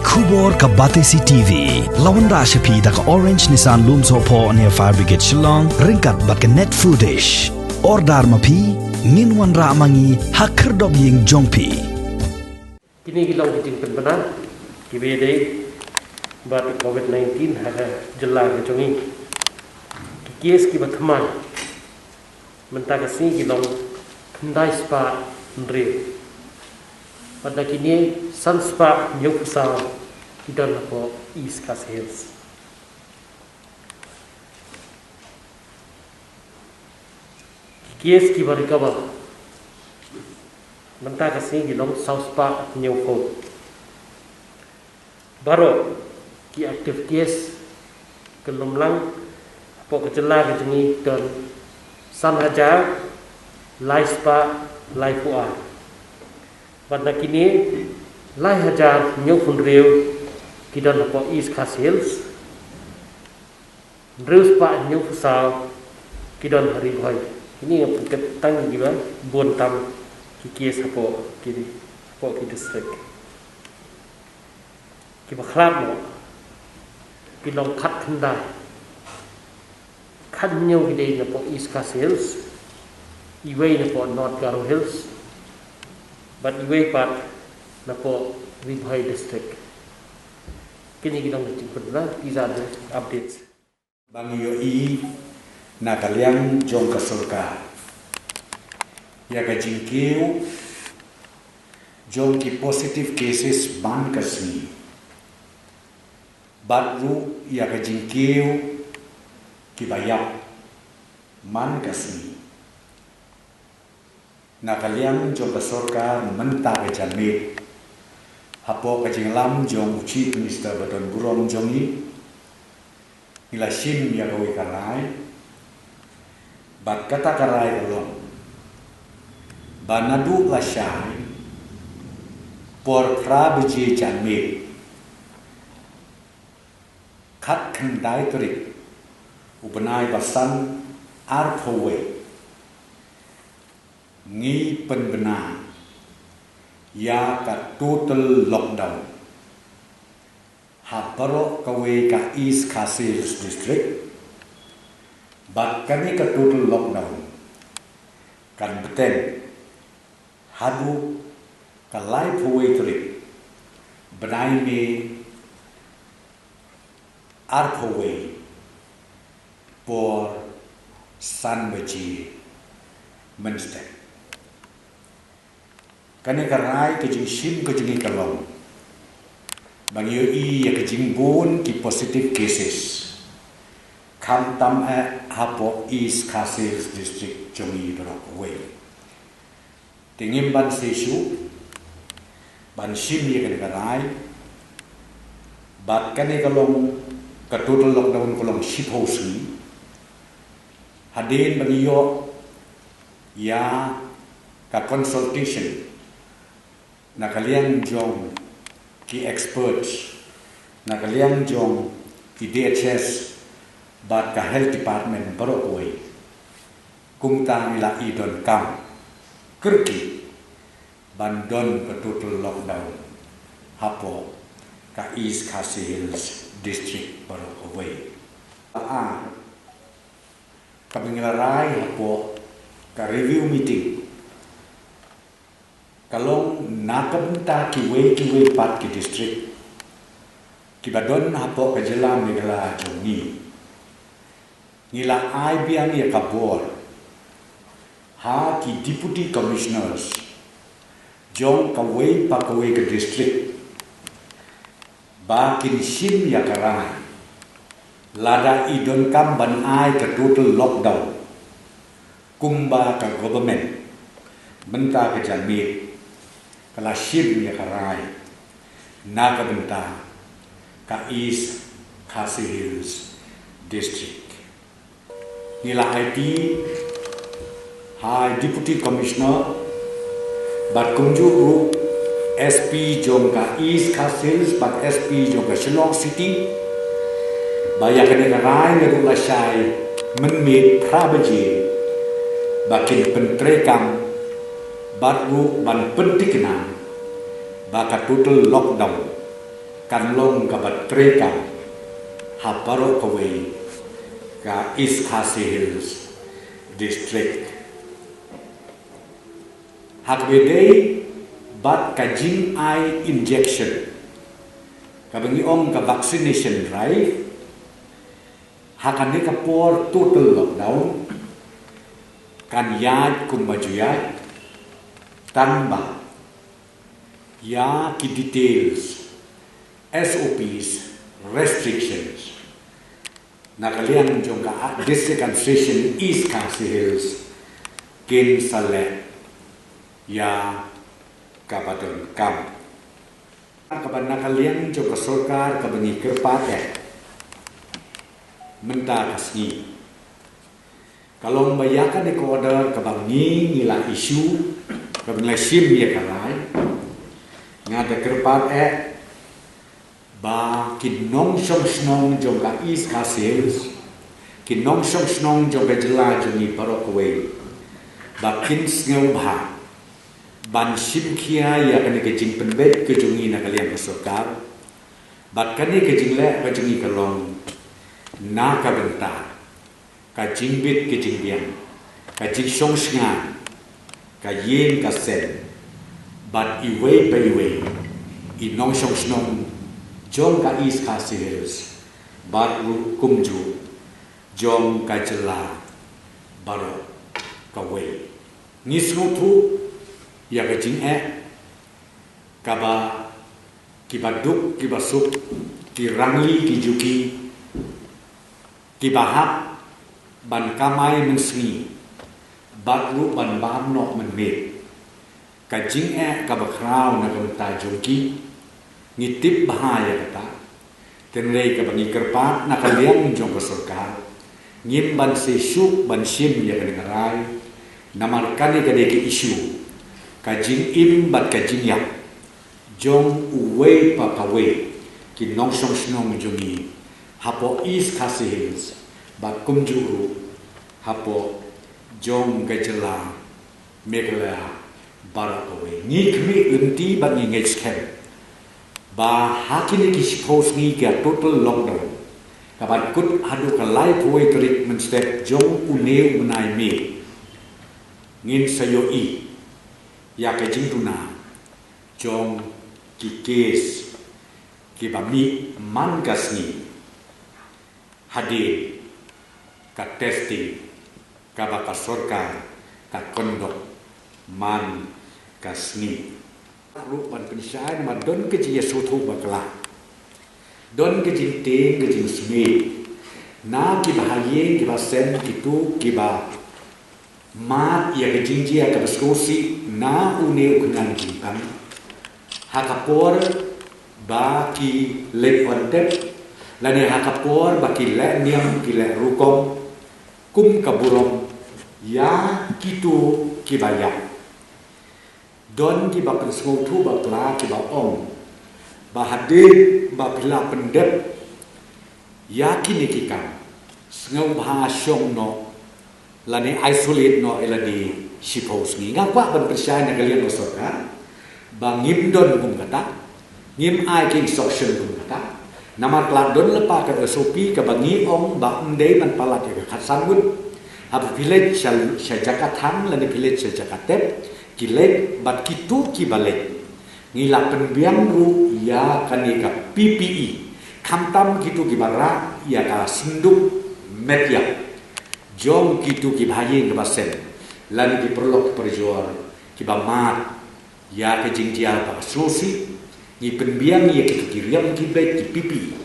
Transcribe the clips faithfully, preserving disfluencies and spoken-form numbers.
Khubor ka Batesi T V la wanrah sha phi da ka Orange Nissan Lumsohphoh near Fire Brigade Shillong ryngkat bad ka Net Foodish. Order ma phi, ngin wanrah ma ngi ha khyrdop ïing jong phi. Kine ki long ki jingpynbna kiba ïadei bad ka covid nineteen ha ka jylla ka jong ngi. Ki case kiba thymmai mynta ka sngi ki long khyndai spah hynriew. Bad na kine san spah hynñiewphew saw ki don hapoh East Khasi Hills. Ki case kiba recover mynta ka sngi ki long saw spah hynñiewphew. Baroh ki active case ki lum lang hapoh ka jylla ka jong ngi don san hajar lai spah laiphew ar. Bad na kine lai hajar hynñiewphew hynriew ki don hapoh East Khasi Hills. Hynriew spah hynñiewphew saw ki don ha Ri Bhoi. Kine nga pynket tang kiba bun tam ki case hapoh ki, hapoh ki district. Kiba khlad noh ki long khatkhyndai. Khathynñiew ki dei napoh East Khasi Hills, iwei napoh North Garo Hills, bad iwei pat napoh Ri Bhoi District. Kine ki long ki jingpynbna, these are the updates. Ba ngi ïohi na ka liang jong ka sorkar ïa ka jingkiew jong ki positive cases man ka sngi, bad ruh ïa ka jingkiew kiba ïap man ka sngi. Na ka liang jong ka sorkar mynta ka janmiet, hapoh ka jingïalam jong u Chief Minister ba don burom jong ngi, ngi la shim ïa kawei ka rai, bad kata ka rai ka long ba naduh lashai por phra baje janmiet, khatkhyndai tarik u bnai ba san arphew wei, ngi pynbna ïa ka total lockdown ha baroh kawei ka East Khasi Hills District. Bad kane ka total lockdown kan bteng haduh ka laiphew wei tarik bnai May arphew wei por san baje mynstep. Kane ka rai ka jingshim ka jong ngi ka long ba ngi ïohi ïa ka jingbun ki positive cases, khamtam eh hapoh East Khasi Hills District jong ngi baroh kawei. Te ngim ban seisoh ban shim ïa kane ka rai, bad kane ka long ka total lockdown ka long shiphew sngi. Hadien ba ngi ïoh ïa ka consultation na ka liang jong ki experts, na ka liang jong ki D H S bad ka health department baroh kawei, kumta ngi la i donkam kyrkieh ban don ka total lockdown hapoh ka East Khasi Hills District baroh kawei. Ar, kaba ngi la rai hapoh ka review meeting ka long na ka bynta kiwei kiwei pat ki district kiba don hapoh ka jylla Meghalaya jong ngi. Ngi la ai biang ïa ka bor ha ki deputy commissioners jong kawei pa kawei ka district ba kin shim ïa ka rai lada i donkam ban ai ka total lockdown, kumba ka government mynta ka janmiet ka la shim ïa ka rai na ka bynta ka East Khasi Hills District. Ngi la aiti ha i Deputy Commissioner bad kumjuh ruh S P jong ka East Khasi Hills bad S P jong ka Shillong City ba ïa kane ka rai naduh lashai mynmiet phra baje ba kin pyntreikam bad ruh ban pynthikna ba ka total lockdown kan long kaba treikam ha baroh kawei ka East Khasi Hills District. Ha kaba ïadei bad ka jingai injection, kaba ngi ong ka vaccination drive, ha kane ka por total lockdown, kan ïaid kumba ju ïaid, tang ba ïa ki details, S O Ps, restrictions na ka liang jong ka District Administration East Khasi Hills kin sa leh ïa kaba donkam. Kaba na ka liang jong ka sorkar kaba ngi kyrpad eh mynta ka sngi, ka long ba ïa kane ka order kaba ngi ngi la issue, kaba ngi la shim ïa ka rai, nga da kyrpad eh ba ki nongshong shnong jong ka East Khasi Hills, ki nongshong shnong jong ka jylla jong ngi baroh kawei, ba kin sngewbha ban shim khia ïa kane ka jingpynbeit ka jong ngi na ka liang ka sorkar. Bad kane ka jingleh ka jong ngi ka long na ka bynta ka jingbit ka jingbiang, ka jingshong shngain, ka ïing ka sem, bad iwei pa iwei i nongshong shnong jong ka East Khasi Hills, bad ruh kumjuh jong ka jylla baroh kawei. Ngi sngewthuh ïa ka jingeh kaba kiba duk kiba suk, ki rangli ki juki, kiba hap ban kamai mynsngi bad ruh ban bam noh mynmiet. Ka jingeh kaba khraw na ka bynta jong ki, ngi tip bha ïa kata. Hynrei kaba ngi kyrpad na ka liang jong ka sorkar, ngim ban shu suk ban shim ïa kane ka rai, namar kane ka dei ka issue, ka jingim bad ka jingïap jong uwei pa kawei ki nongshong shnong jong ngi hapoh East Khasi Hills, bad kumjuh ruh hapoh jong ka jylla Meghalaya baroh kawei. Ngi khmih lynti bad ngi ngeit skhem ba ha kine ki shiphew sngi ka total lockdown, kaban kut haduh ka laiphew wei tarik mynstep jong une u bnai May, ngin sa ïohi ïa ka jingduna jong ki case kiba mih man ka sngi, hadien ka testing kaba ka sorkar ka conduct man ka sngi. Ruh ban pynshai namar don ka jingïasngewthuh bakla, don ka jingtieng ka jingsmit na kiba ha ïing kiba sem, kito kiba mad ïa ka jingjia kaba sngewsih na une u kynhun jingpang, ha ka por ba ki leit wan tep, lane ha ka por ba ki leh niam ki leh rukom kum ka burom ïa kito kiba ïap. Don kiba pynsngewthuh bakla kiba ong ba hadien ba phi la pyndep ïa kine ki kam, sngewbha shong noh lane isolate noh ïa lade shiphew sngi. Nga kwah ban pynshai na ka liang ka sorkar ba ngim don kum kata, ngim ai ka instruction kum kata. Namar ka la don lypa ka S O P kaba ngi ong ba ym dei ban palat ïa ka khatsan ngut. Haba phi leit sha, sha jaka thang lane phi leit sha jaka tep, ki leit bad kito kiba leit, ngi la pynbiang ruh ïa kane ka P P E, khamtam kito kiba rah ïa ka synduk met ïap jong kito kiba ha ïing kiba sem, lane ki paralok parajor kiba mad ïa ka jingjia ba ka sngewsih. Ngi pynbiang ïa kito ki riam ki beit, ki P P E.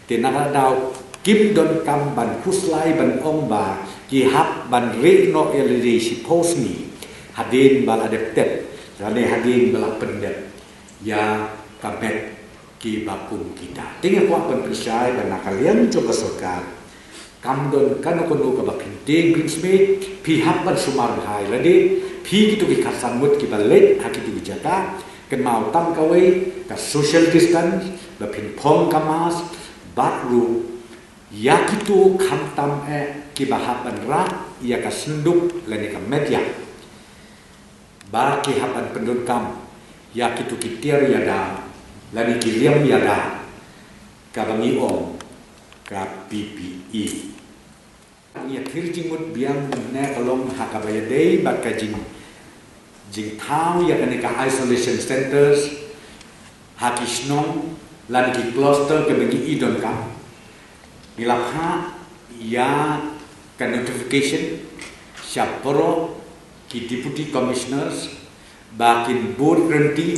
Te na kata ka daw kim donkam ban khuslai ban ong ba ki hap ban rieh noh ïa lade shiphew sngi hadien ba la dep tep lane hadien ba la pyndep ïa ka met kiba kum kita. Te nga kwah ban pynshai ba na ka liang jong ka sorkar, kam don kano kano kaba pyntieng pynsmit, phi hap ban sumar bha ïa lade, phi kito ki khatsan ngut kiba leit ha kito ki jaka, kynmaw tang kawei ka social distance, ba phin phong ka mask, bad ruh ïa kito khamtam eh kiba hap ban rah ïa ka synduk lane ka met ïap, ba ki hap ban pyndonkam ïa kito ki tiar ïada lane ki riam ïada Kaba ngi ong ka P P E. Ngi ïathir jingmut biang mynne ka long ha kaba ïadei bad ka jing, jingthaw ïa kane ka isolation centers ha ki shnong lane ki cluster kaba ngi i donkam. Ngi la phah ïa ka notification sha baroh ki deputy commissioners ba kin bud ryntih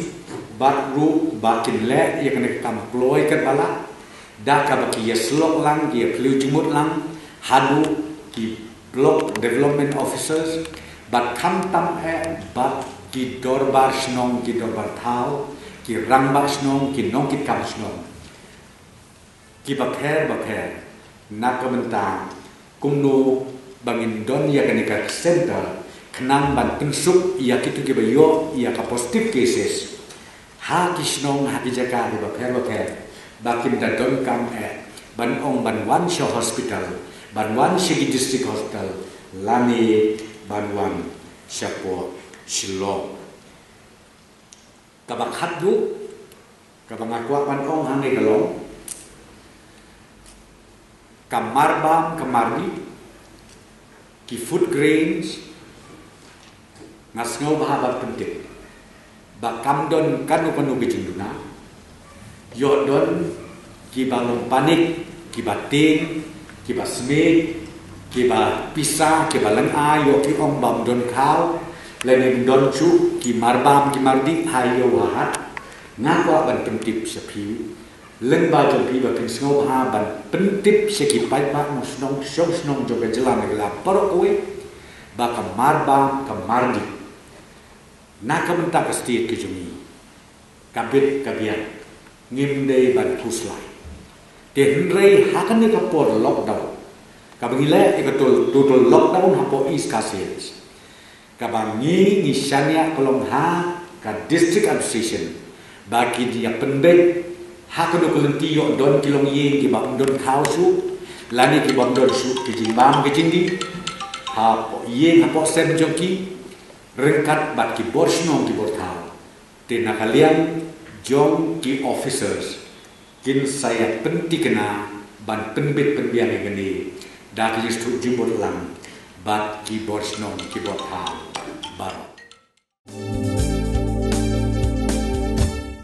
bad ruh ba kin leh ïa kane ka kam kloi katba lah, da kaba ki ïasyllok lang, ki ïakhliew jingmut lang haduh ki block development officers bad khamtam eh bad ki dorbar shnong, ki dorbar thaw, ki rangbah shnong, ki nongkitkam shnong kiba pher bapher, na ka bynta kumno ba ngin don ïa kane ka center khnang ban pynsuk ïa kito kiba ïoh ïa ka positive cases ha ki shnong, ha ki jaka kiba pher bapher, ba kin da donkam eh ban ong ban wan sha hospital, ban wan sha ki district hospital lane ban wan shapoh Shillong. Kaba khatduh kaba nga kwah ban ong hangne ka long, ka marbam ka mardih, ki food grains, nga sngewbha ban pyntip ba kam don kano kano ka jingduna. Ïoh don kiba long panik, kiba tieng, kiba smiej, kiba pisa, kiba lynga, ïoh ki ong ba ym don khaw lane ym don shuh ki marbam ki mardih ha ïew ha hat. Nga kwah ban pyntip sha phi lyngba jong phi ba phin sngewbha ban pyntip sha ki paidbah nongshong shnong jong ka jylla Meghalaya baroh kawei ba ka marbam ka mardih na ka bynta ka state ka jong ngi ka bit ka biang, ngim dei ban khuslai. Te hynrei ha kane ka por lockdown kaba ngi leh ïa ka total lockdown hapoh East Khasi Hills, kaba ngi ngi shaniah ka long ha ka district administration ba kin ïa pynbeit ha kano ka lynti ïoh don ki longïing kiba ym don khaw shuh lane kiba ym don shuh ki jingbam ki jingdih hapoh ïing hapoh sem jong ki ryngkat bad ki bor shnong ki bor thaw. Te na ka liang jong ki officers kin sa ïa pynthikna ban pynbit pynbiang ïa kane da ka jingsngewthuh jingmut lang bad ki bor shnong ki bor thaw baroh.